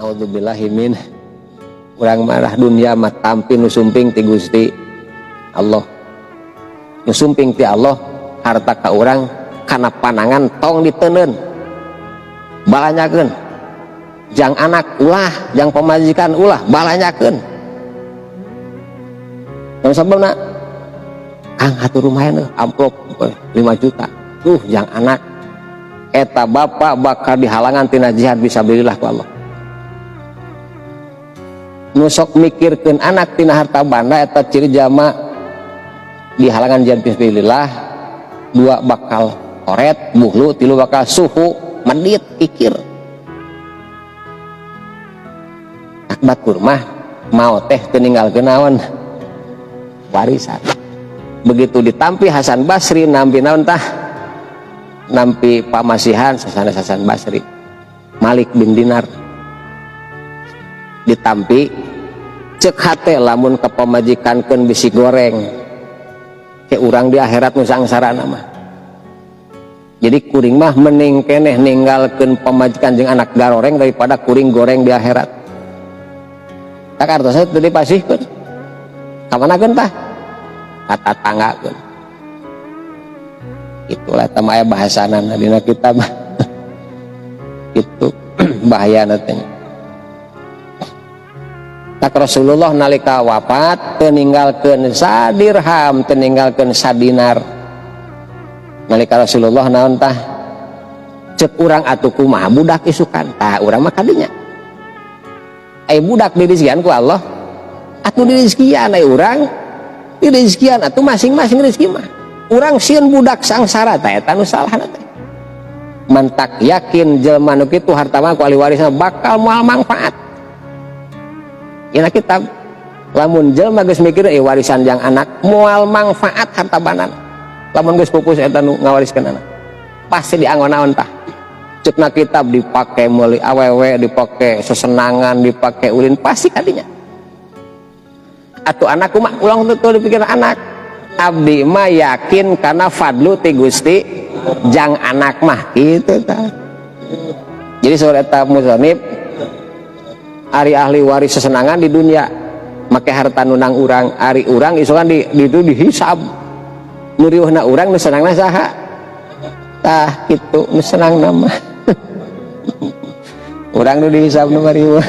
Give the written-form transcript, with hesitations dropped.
Naudzubillahi min. Urang marah dunia mah tampi nu sumping ti Gusti Allah. Nu sumping ti Allah harta ka urang kana panangan tong diteundeun. Balanyakeun. Jang anak ulah, jang pamajikan ulah, balanyakeun. Yang sababna Kang hatur lumayan amplop 5 juta. Tuh jang anak eta bapak bakal dihalangan tina jihad fisabilillah ku Allah. Nu sok mikirkeun anak tina harta banda eta ciri jama dihalangan jihad fisabilillah, dua bakal koret, buhlu, tilu bakal suhu, medit, pikir. Akbat kurmah mau teh teu ninggalkeun naon warisan. Begitu ditampi Hasan Basri nampi naon tah? Nampi pamasihan sasana Hasan Basri. Malik bin Dinar ditampi cek hate lamun kepamajikankeun bisi goreng ke urang di akhirat nu sangsara mah. Jadi kuring mah mending keneh ninggalkeun pamajikan jeung anak garoreng daripada kuring goreng di akhirat. Tak artosna teu dipasihkeun. Ka manakeun tah? Ka tatanggakeun. Itulah eta mah aya bahasanana dina kitab. Itu bahayana teh. Tak Rasulullah nalika wafat teu ninggalkeun sadirham, teu ninggalkeun sadinar. Nalika Rasulullah naon tah? Cek urang atuh kumaha budak isukan. Tah urang mah kadinya. Ai budak dirizkian ku Allah. Atuh dirizkian ai urang dirizkian atuh masing-masing rezeki mah. Urang sieun budak sangsara tah eta nu salahna teh. Mantak yakin jelema nu kitu harta mah ku ahli warisna bakal moal manfaat. Ina kitab lamun jelema geus mikir warisan jang anak moal manfaat harta banan. Lamun geus pupus eta nu ngawariskeun anak. Pasti dianggon-anggon tah. Ceukna kitab dipake meuli awewe, dipake sesenangan, dipake ulin pasti kadinya. Atuh anak mah ulang tuh dipikir anak. Abdi mah yakin karena fadlu ti Gusti jang anak mah gitu tah. Jadi sore eta musonib ari ahli waris sesenangan di dunia make harta nunang urang, ari urang isukan di itu dihisab. Nu riweuhna urang nu senangna saha? Tah kitu nu senangna mah. Urang nu dihisab nu mariweuh.